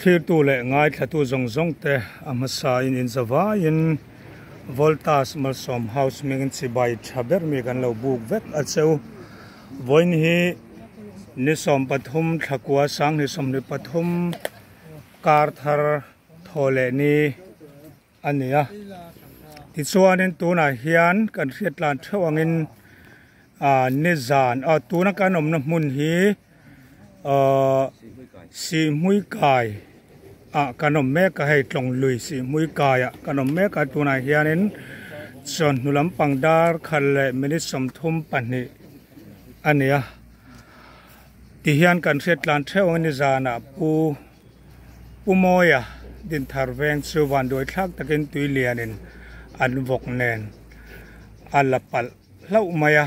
Thlirtu leh ngaithlatu zawng zawng te a hmasa in in zavaiin Voltas Malsawm House hmingin chibai tha ber mi kan lo buk vek a cheu. Vawiin hi ni 13 thlakua sanghnih 23 kar thar thaw leh ni a ni a. Tichuanin tunah hian kan hriat tlan theuh angin ah nizan ah tuna kan awmna hmun hi ah Sihhmui kai ah kan awm mek a hei tlawng lui Sihhmui kai ah kan awm mek a tunah hianin chawhnu lampang dar khat leh minute 32 a ni a tihian kan hriat tlan theuh angin nizanah pu. Pu Mawia Dinthar veng chu vanduai thlak takin tui lianin an vawk nen a la palh hlauh mai a,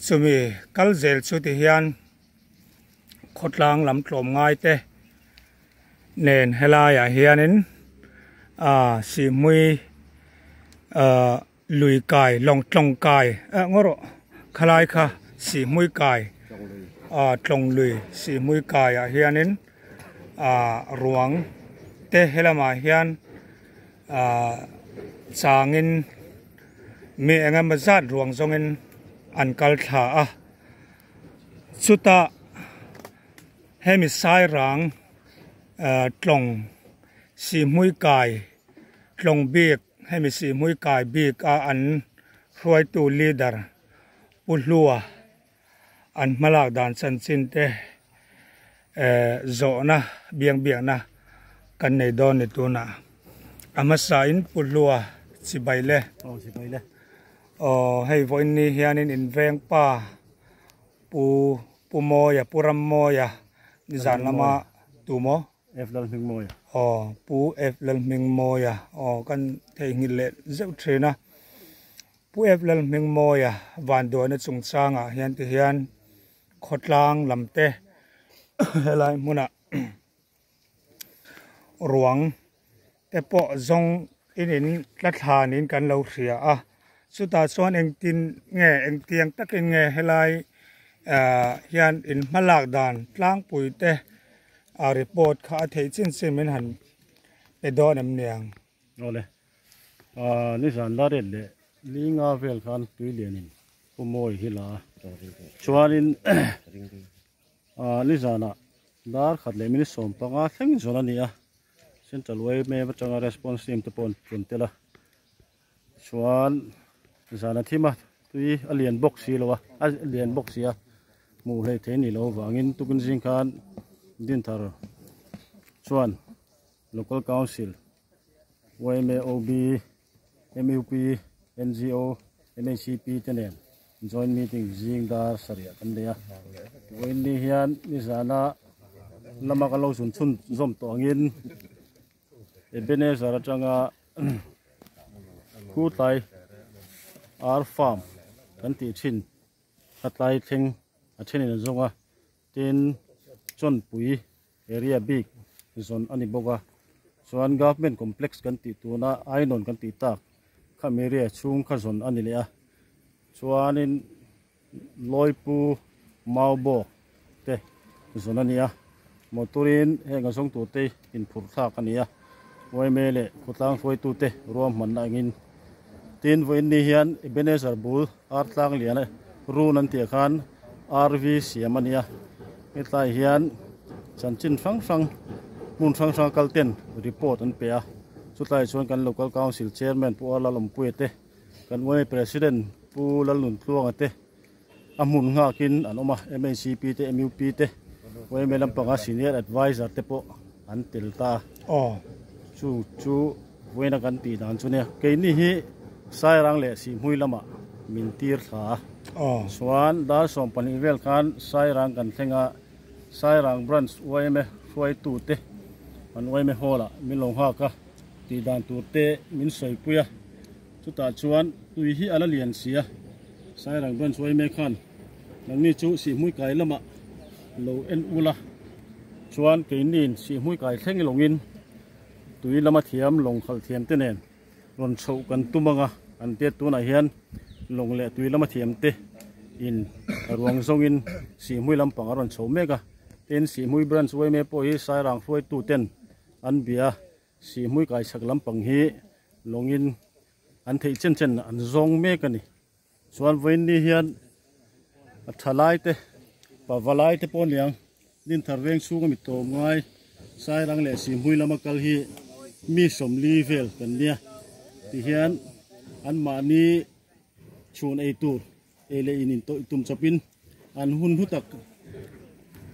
chumi kal zel chu ti hian khawtlang lam tlawm ngai te nen helaiah hianin ah Sihhmui ah lui kai lawng tlawng kai eh ngaw rawh khalai kha Sihhmui kai ah tlawng lui Sihhmui kai ah hianin ah ruang te helamah hian ah changin mi eng emaw zat ruang zawngin an kal thla a chutah hemi sairang ah tlawng Sihhmui kai tlawng bik. Hemi Sihhmui kai bik a an hruaitu leader Pu Hlua an hmalak dan chanchin te eh zawhna biang biakna kan nei dawn ni tunah a hmasa in Pu Hlua chibai le. Aw chibai le. Aw hei vawiin ni hianin inveng pa Pu Pu Mawia Pu Rammawia nizan lama tumaw F Lalhmingmawia. Aw, Pu F Lalhmingmawia. Aw, kan theihnghilh leh zeuh thin a. Pu F Lalhmingmawia vanduaina chungchangah hian ti hian khawtlang lam te helai hmunah ruang te pawh zawng in in tla thlanin kan lo hria a. Chutah chuan engtin nge engtiang takin nge helai hian in hmalak dan tlangpui te a report kha a theih chin chin min han pe dawn em niang. Awle, nizan la ret leh li nga vel khan tui lianin Pu Mawi hi la a, chuanin nizanah dar khat leh minute 15 thleng zawn a ni a, Central yma atanga response team te pawh an rawn tel a. Chuan zan a thim a, tui a lian bawk si lo a, a lian bawk si a, hmuh hlei thei ni lo avangin tukin zing khan Dinthar chuan Local Council, yma, OB, MUP, NGO, MHCP te nen joint meeting zing dar sarih kan nei a. Vawiin ni hian nizana lama kan lo zun chhun zawm tawh angin Ebenezer atanga Khu tlai ar farm kan tih thin a tlai thleng a thenin an zawng a tin chawnpui area bik zawn a ni bawk a chuan government complex kan tih tuna ainawn kan tih tak kham area chhung kha zawn a ni leh a chuanin Lawipu Maubawk te zawn a ni a, motor in heng a zawng tur te inphurh thlak a ni a, yma leh khawtlang hruaitu te ruahmanna engin tin vawiin ni hian Ebenezer bul Artlang lian run an tih ah khan RV siam a ni a, hetlai hian chanchin hrang hrang hmun hrang hrang kal ten report an pe a, chutlai chuan kan Local Council Chairman Pu Arlalawmpuia te Kan yma President Pu Lalnuntluanga te a hmun nghakin an awm a, MHCP te, MUP te, yma lampanga Senior Advisor te pawh an tel ta a. Aw. Chu chu vawiina kan tih dan chu nia. Keini hi Sairang leh Sihhmui lamah min tir thla a. Aw. Chuan dar 12 vel khan Sairang kan thleng a, Sairang Branch yma hruaitute an yma hall ah min lo nghak a. Tih dan tur te min sawipui a, chutah chuan tui hi a la lian si a, Sairang branch yma khan nangni chu Sihhmui kai lamah lo en ul a, chuan keiniin Sihhmui kai thleng lawngin tui lama thiam lawng khalh thiam te nen rawn chhoh kan tum ang a, an tia tunah hian lawng leh tui lama thiam te in ruang zawngin Sihhmui lampang a rawn chho mek a. Tin, Sihhmui Branch yma pawh hi Sairang hruaitu ten an bia a, Sihhmui kaichhak lampang hi lawngin an theih chen chen an zawng mek a ni. Chuan vawiin ni hian a thalai te, pavalai te pawh aniang Dinthar veng chhunga mi tawm ngai Sairang leh Sihhmui lama kal hi mi 40 vel kan nia tihian anmahni chhun ei tur ei leh in intawih tum chawpin an hun hlu tak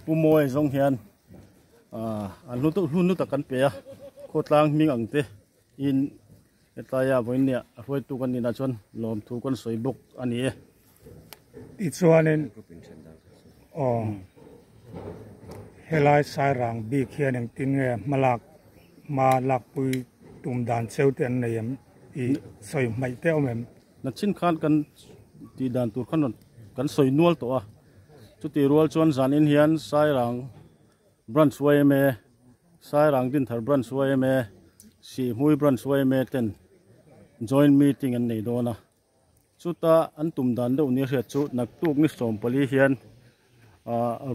Pu Mawi zawng hian an hun hlu tak kan pe a, khawtlang hming ang te in Hetaia vawinia a hruaitu kan nihna chuan lawmthu kan sawi bawk a ni e. Tichuanin aw helai Sairang bik hian engtin nge hmalak hma lakpui tum dan cheu te an nei em tih sawi hmaih te awm em? Nachhin khan kan tih dan tur khan rawn kan sawi nual tawh a, chutih rual chuan zanin hian Sairang Branch yma, Sairang Dinthar Branch yma, Sihhmui Branch yma ten Joint Meeting an nei dawn a. Chuta an tum dan deuh nia hriat chu naktuk ni 14 hian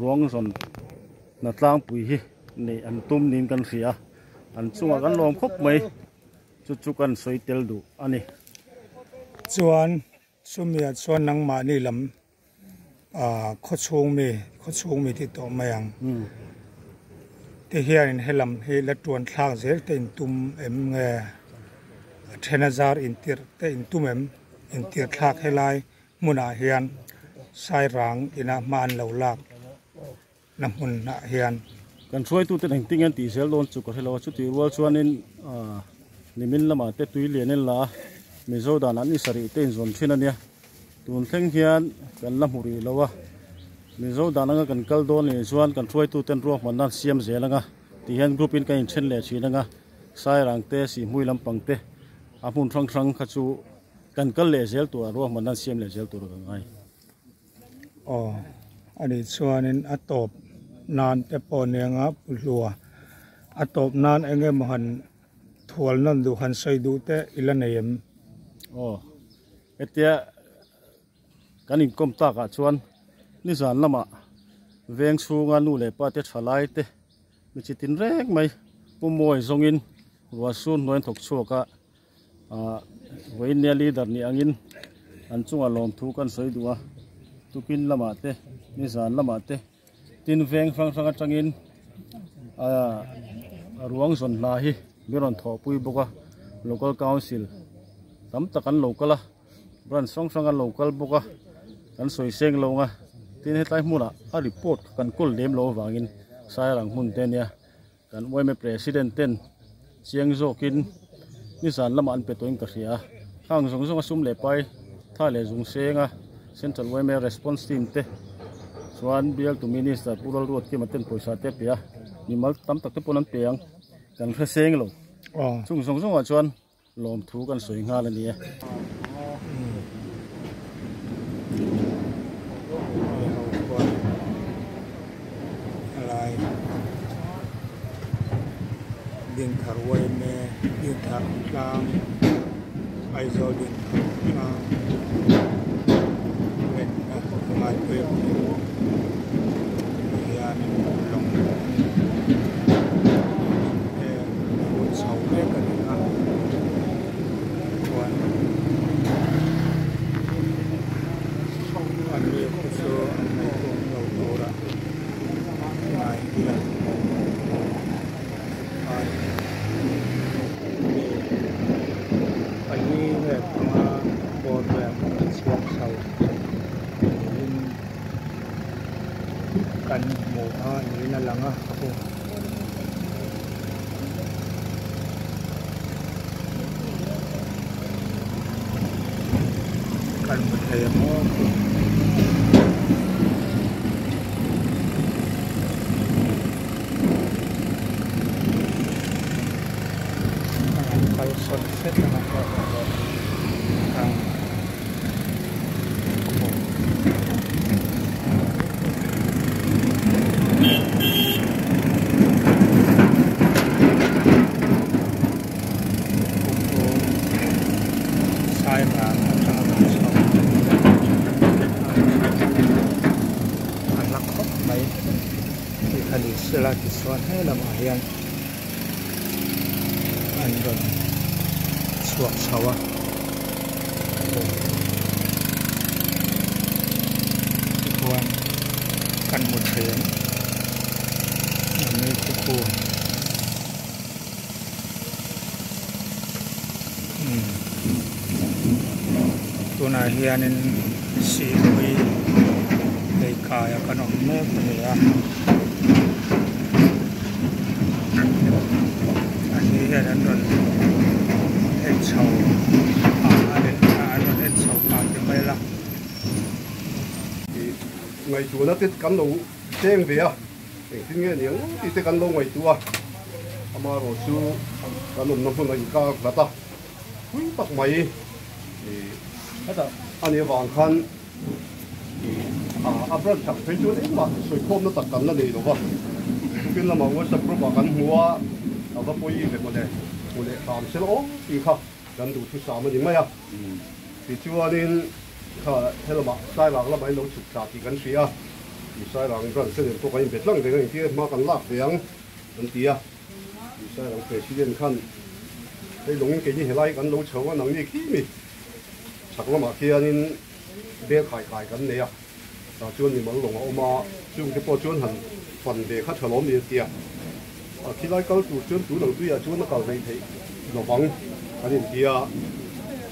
ruang zawn hna tlangpui hi neih an tum niin kan hria a, an chungah kan lawm khawp mai. Chu chu kan sawi tel duh a ni. Chuan Chumia chuan nangmahni lam khawchhung mi, khawchhung mi tih tawh mai ang te hianin helam hi la tuan thlak zel te in tum em nge a then a zar intirh te in tum em intirh thlak helai hmunah hian Sairang ina hma an lo lak na hmunah hian. Kan hruaitute engtin nge an tih zel dawn chu ka hre lo a, chutih rual chuanin nimin lamah te tui lian in la a, Mizo dan an isarih te inzawn thin a nia, tun thleng hian kan la hmu rih lo a, Mizo dan anga kan kal dawn nih chuan kan hruaituten ruahmanna an siam zel anga tih hian group in kan inthen leh thin anga, Sairang te, Sihhmui lampang te a hmun hrang hrang kha chu kan kal leh zel tur a, ruahmanna an siam leh zel tur ka ngai. Aw, anih chuanin a tawp nan te pawh nia pu hlua. A tawp nan eng emaw han thual nawn duh han sawi duh te i la nei em? Aw, hetia kan inkawm takah chuan nizan lamah veng chhunga nu leh pa te thalai te mi chi tin reng mai Pu Mawi zawngin ruahsur hnuai an thawk chhuak a. Vawinia leader nih angin an chungah lawmthu kan sawi duh a, tukin lamah te, nizan lamah te, tin veng hrang hrang atangin ruang zawn hna hi min rawn thawhpui bawk a, local council tam tak an lo kal a, branch hrang hrang an lo kal bawk a, kan sawi seng lo ang a, tin hetlai hmunah a report kan kawl lem loh avangin Sairang hmun te ania. Kan yma President ten chiang zawkin nizan lamah an pe tawhin ka hria a, khang zawng zawnga sum leh pai tha leh zung senga Central yma Response Team te chuan bialtu Minister Pu Lalruatkima ten pawisa te a pe a, mimal tam tak te pawn an pe ang kan hre seng lo. Chung zawng zawngah chuan Lawmthu kan sawi nghal a ni e. Dinthar yma Dinthar tlang Aizawl Dinthar tlang venna ngaipui hianin lawng te phur chho mek a ni a chuan an mi khu chu an ngaihtuah lo tura ngai ila an mi pali nge panga bawr vel an chhiar chho niin kan hmu a niin a lang a. Kan hmu thei ang aw khi. An kal sawn hret ang a. A hla khawp mai. kha ni sela tichuan he lamah hian an rawn chhuak chho a tichuan kan hmu thei ang a meikhu khu umm tunah hianin sihpui lei kaia kan awm mek a ni a an ni hian an rawn en chho a ni an rawn en chho pah ti mai la. Ngaihtuahna te kan lo cheng ve a. Engtin nge ni ang tih te kan lo ngaihtuah a, amaherawh chu kan awmna hmun a inkar hlat a, pui tak mai a nih avang khan a branch tak phei chuan engmah sawikhawmna tak kan la nei lo va, tukin lamah WhatsApp group ah kan hmu a, a va pawi ve mawle, hmu leh hram sel aw tih kha kan duhthusam a ni mai a, tichuanin kha helamah Sairang lamah in lo chhuk thla tih kan hria a. Sairang branch te nen pawh kan inbe tlang reng a, engtin hma kan lak ve ang an ti a. Sairang president khan hei lawngin keini helai kan lo chho a, nangni khi mi chhak lamah khianin bel khai kai kan nei a, tah chuan mimal lawng a awm a, chungte pawh chuan han fan ve kha tha lawm ni an ti a. Khilai kal tur chuan tun ang tuiah chuan a kal hleih theih lovang an inti a,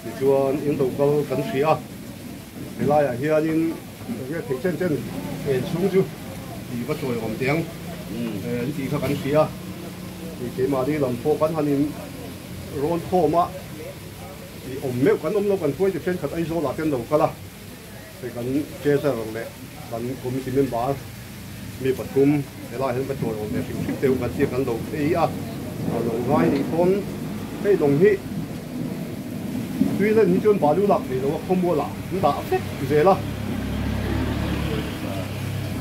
tichuan in lo kal kan hria a, helaiah hianin enge theih chen chen en chhung chu tih va chawi awm teh ang an tih kha kan hria a, keimahni lam pawh kan han in rawn khawm a, tih awm meuh kan awm lo kan hruai ti thenkhat Aizawlah te an lo kal a. Hei kan treasurer leh kan committee member mi pathum helaiah hian ka chawi awm ve hrim hrim teuh kan tia kan lo phei a, a lo ngai nih pawn hei lawng hi tui len hi chuan balu lak thei lo a khawmual ah an dah vek zel a,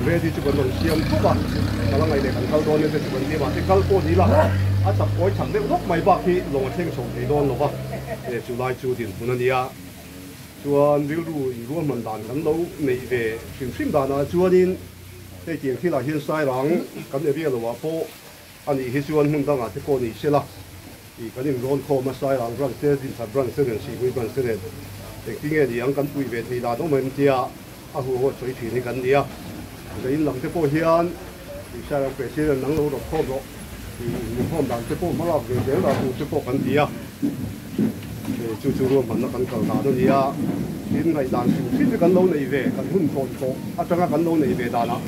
ready chu kan rawn siam khawp a, ka la ngaih leh kan kal dawn nia te chu kan ti a mahse kal pawh ni la a chak kawi chak deuh lawk mai bak hi lawng a thleng chho thei dawn lo va, chu lai chu dinhmun a nia. Chuan rilru in ruahman dan kan lo neih ve hrim hrim danah chuanin hei tiang thilah hian Sairang kan area loah pawh a nih hi chuan hmun dangah te pawh ni sela ih kan inrawn khawm a, Sairang branch te, Dinthar branch te nen, Sihpui branch te nen engtin nge ni ang kan puih ve thei dan awm em tia a hu haw sawi thin hi kan ni a. Zain lam te pawh hian ih Sairang President nang lo rawt khawm rawh ih inhmuhkhawm dan te pawh hmalak ve zel dan tur te pawh kan ti a. Chu chu ruahmanna kan kal dan a ni a, tin ngaihdan hrim hrim hi kan lo nei ve, kan hun tawn tawh atanga kan lo nei ve danah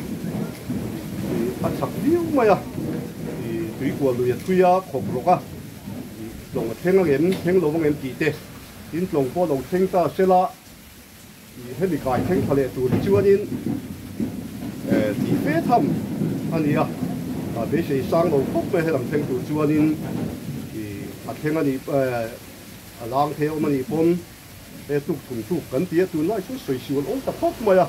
a chak viau mai a, tuikual lui a thui a, khawp rawk a, tlawng a thleng angem, thleng lo angem tih te, tin tlawng pawh lo thleng ta sela, Hemi kai thleng tha leh tur hi chuanin tih fe tham a ni a, beisei sang lo khawp mai helam thleng tur chuanin a thleng a nih a lang thei awm a nih pawn he tuk thum tuk kan ti a, tunlai chu sawi sual awm ta khawp mai a,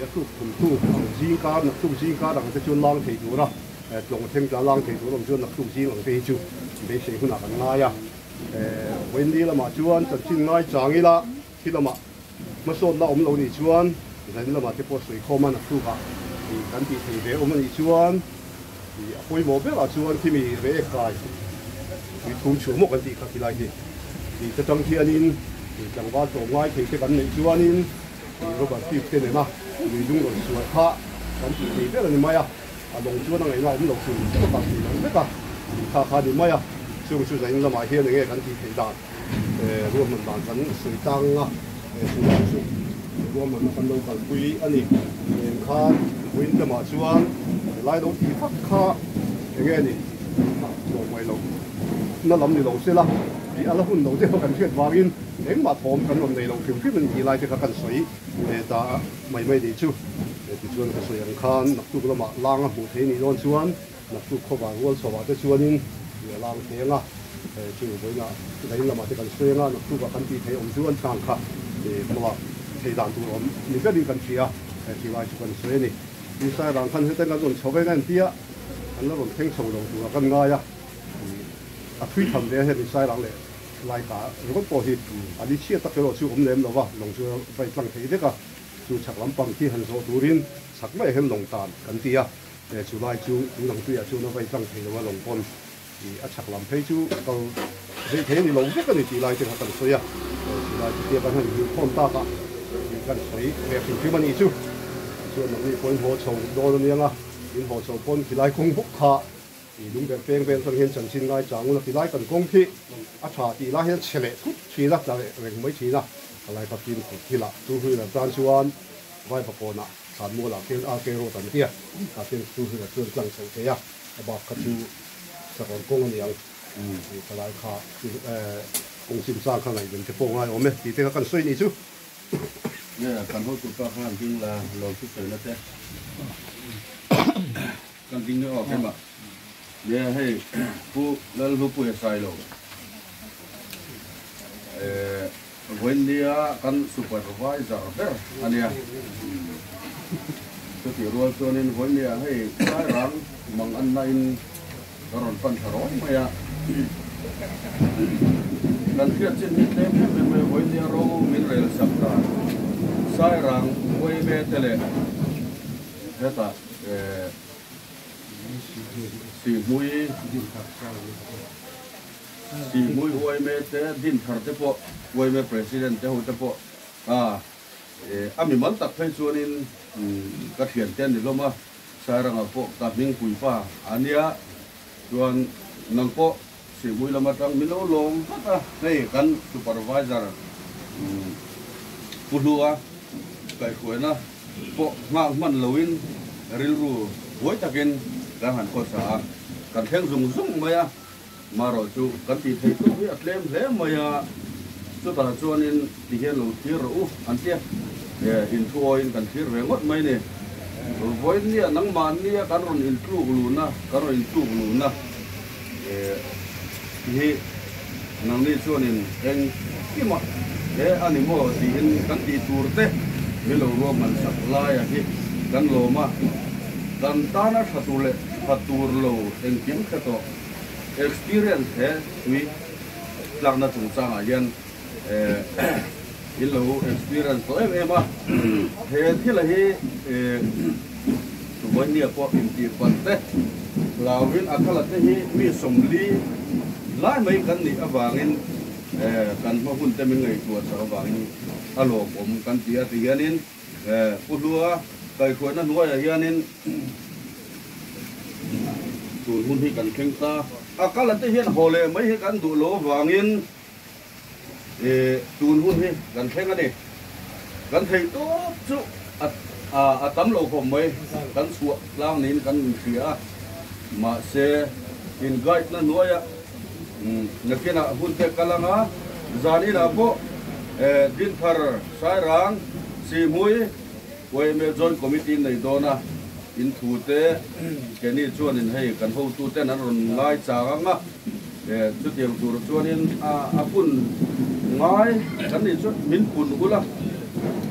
a tuk thum tuk ang zing kar naktuk zing kar ang te chuan lang thei tur a, tlawng thleng tla lang thei tur awm chuan naktuk zing ang te hi chu beisei hunah kan ngai a, vawiin lamah chuan chanchin ngai chang ila. Khi lamah hmasawnna awm lo nih chuan zanin lamah te pawh sawi khawm a naktukah ih kan tih thei ve awm a nih chuan ih a pawimawh berah chuan khi mi reh kai tui thum chhuah maw kan tih kha khilai hi ih ta tang hianin ih tlangval tlawm ngai thei te kan neih chuanin ih rubber tube te nena lui lung rawn sual kha kan tih thei ber a ni mai a, a lawng chuan a ngaihna awm lo hrim hrim a kal thei lo vek a ih kha kha a ni mai a, chung chu zanin lamah hian enge kan tih theih dan. Ruahman dan kan sawi tang a, chulai chu ruahmanna kan lo kalpui a ni. Eng khan vawiin lamah chuan helai lo tih vak kha eng nge ni tlawm mai lo na lam ni lo se la tih a la hun lo deuh a kan hriat vangin engmah thawm kan rawn nei lo hrim hrim a ni tih lai te kha kan sawi ta mai mai ni chu. Tichuan ka sawi ang khan naktuk lamah lang a hmuh theih nih dawn chuan Naktuk khawvar rual chhoah te chuanin ih a lang teng a, chu vawiinah zain lamah te kan sawi anga naktukah kan tih theih awm chu an chhang kha ih hmalak theih dan tur awm ni berin kan hria tih lai chu kan sawi a ni. Tin Sairang khan hetiang kan rawn chho veng a entia an la rawn thleng chho lo turah kan ngai a, ih a thui tham ve a hemi Sairang leh Laika ringawt pawh hi a ni chhiat tak erawh chu awm lem lo va, lawng chu vai tlang thei vek a, chu chhak lampang khi han zawh turin chhak maiah hian lawng tan kan ti a. Chu lai chu tun ang tuiah chuan a vai tlang thei lo a, lawng pawn a chhak lam phei chu kal zei thei a ni lo vek a ni tih lai te kha kan sawi a. Chu lai chu tia kan han hmuh khawm tak a tih kan sawi ve hrim hrim a nih chu. Tichuan nangni pawhin haw chho dawn a niang a, in haw chho pawn khilai kawng bawk kha i lung ber peng vel chuan hian chanchin ngai chang ula tilai kan kawng khi a tha tih lai hian chhe leh thut thin a, tla leh reng mai thin a, ka lai kha fimkhur thil ah chu hruiler tan chuan Vaivakawnah thlanmualah khian RK Road an tia tah khian chu hruiler chuan tlang chhoh thei a, a bak kha chu sakawn kawng a ni ang tih ka lai kha kawng chimchang kha ngaihven te pawh ngai awm e tih te kha kan sawi nih chu. Nge kan hotu pa khan ding la lo chu sawi na te. Kan ding nia aw keimah. Nia hei Pu Lalhlupuia Sailo eh vawiin nia kan supervisor ber a nia. Chutih rual chuanin vawiin nia hei Sairang mang an na in ka rawn pan thla rawn mai a. Kan hriat chin hi tlem em em mai vawiin nia ro min rel sak dan Sairang Uaime te leh hetah Sihmui Sihmui Uaime te Dinthar te pawh Uaime President te ho te pawh a a mimal tak phei chuanin ka thiante an ni hlawm a, Sairanga pawh ka hmingpui pa a nia chuan nang pawh Sihmui lam atang min lo lawm vat a, hei kan Supervisor Pu Hlua kaihhruaina pawh nghak hman loin rilru buai takin kan han khawsa a, kan thleng zung zung mai a, marawh chu kan tih theih tawk hi a tlem hle mai a, chutah chuanin ti hian lo thlir rawh u an tia, inthuawiin kan thlir ve ngawt mai ni. Vawiin nia nangmahnia kan rawn intluk luhna, kan rawn intluk luhna hi nangni chuanin eng kimah he a ni maw tiin kan tih tur te min lo ruahman sak laia hi kan lawm a, kan tana tha tur leh tha tur lo engkim hre tawh experience he tui tlakna chungchangah hian in lo experience tawh em em a, he thila hi vawinia pawh intih palh te hlauhin a khala te hi mi sawmli lai mai kan nih avangin kan hma hun te min ngaihtuah chak avangin a lawmawm kan ti a ti hianin Pu Hlua kaihhruaina hnuaiah hianin tun hun hi kan thleng ta a kala te hian haw leh mai hi kan duh lo avangin Tun hun hi kan thleng a ni. Kan theih tawp chu a tam lo khawp mai. Kan chhuah tlang niin kan inhria a. Mahse, in guide na hnuaia nakinah hun te kal anga zan inah pawh Dinthar, Sairang, Sihmui, YMA Joint Committee in nei dawn a. In thu te Kenny chuanin hei kan hotuten an rawn ngai chang anga. Chutiang tur chuanin a pun ngai kan nih chuan min pun ula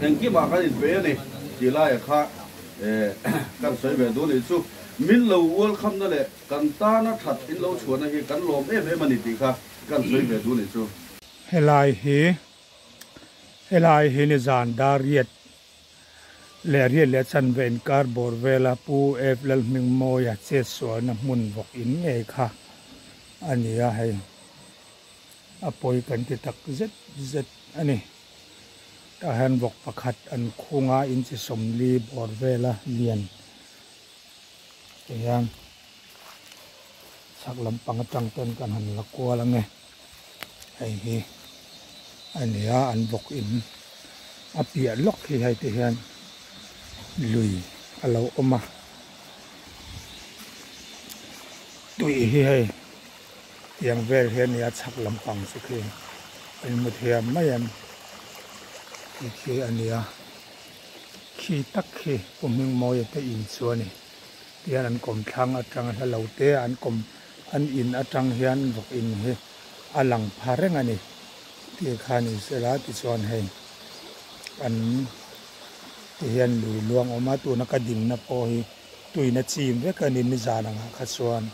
engkimah kan inpe a ni tih laia kha kan sawi ve duh nih chu min lo ual khamna leh kan tana that in lo chhuahna hi kan lawm em em a ni tih kha kan sawi ve duh nih chu. Helai hi helai hi nizan dar riat leh riat leh chanve inkar bawr vela Pu F Lalhmingmawia chetsualna hmun vawk in ngei kha a ni a, hei a pawi kan ti tak zet zet a ni. Tah hian vawk pakhat an khung a, inchi sawmli bawr vela lian te hian chhak lampang atang ten kan han la kual ange. Hei hi a ni a, an vawk in a piah lawk hi hei te hian lui a lo awm a, tui hi hei tiang vel hi a ni a chhak lampang chu khi in hmu thiam mai em khi khi a ni a, khi tak khi Pu Hmingmawia te in chu a ni tihian an kawmthlang atanga hla lo te an kawm. An in atang hian vawk in hi a lang pha reng a ni tih kha ni sela tichuan hei an ti hian lui luang awm a tuna ka dingna pawh hi tuina chim vek a ni nizan angah kha chuan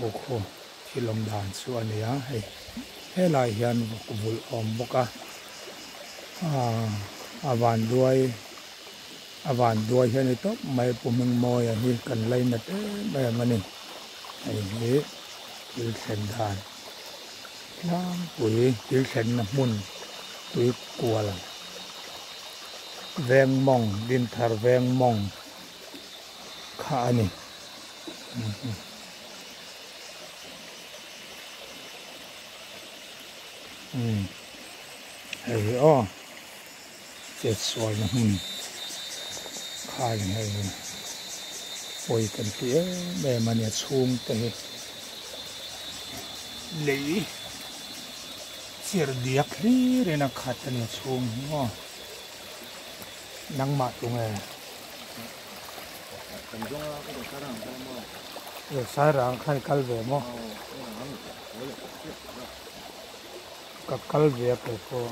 aw khaw thil awm dan chu a ni a hei helai hian vawk vulh a awm bawk a aaa a vanduai. A van duai hi a ni tawp mai Pu Hmingmawia hi kan lainat em em a ni. Hei hi thil thlen dan tlangpui thil thlenna hmun tui kual veng mawng Dinthar veng mawng kha a ni. Umm hei hi aw. Chet sualna hmun kha ni hei hi pawi kan ti em em a nia chhung te hi lei chirh diak hlir in a khat a nia chhung hi maw nangmah tunge Sairang khan i kal ve maw? Ka kal ve a kei pawh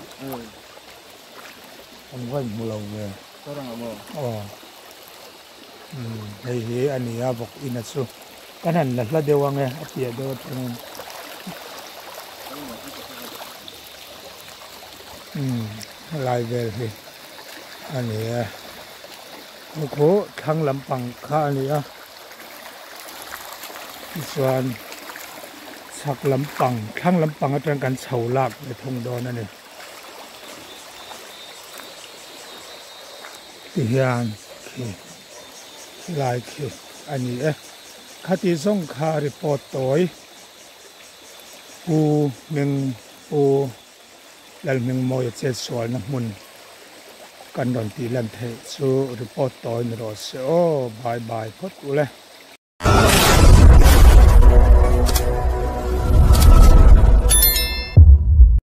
an va inhmu lo ve. Aw umm hei hi a ni a vawk ina chu kan han la hla deuh ang e a piah deuh atangin umm helai vel hi a ni e khu khu thlang lampang kha a ni a. Tichuan chhak lampang thlang lampang atang kan chho lak ve thung dawn a ni. Tihian khi khilai khi a ni e. Khati zawng kha report tawi Pu Hming Pu Lalhmingmawia chetsualna hmun kan rawn tih lan theih chu report tawi ni rawh se aw. Bye bye phawt u le.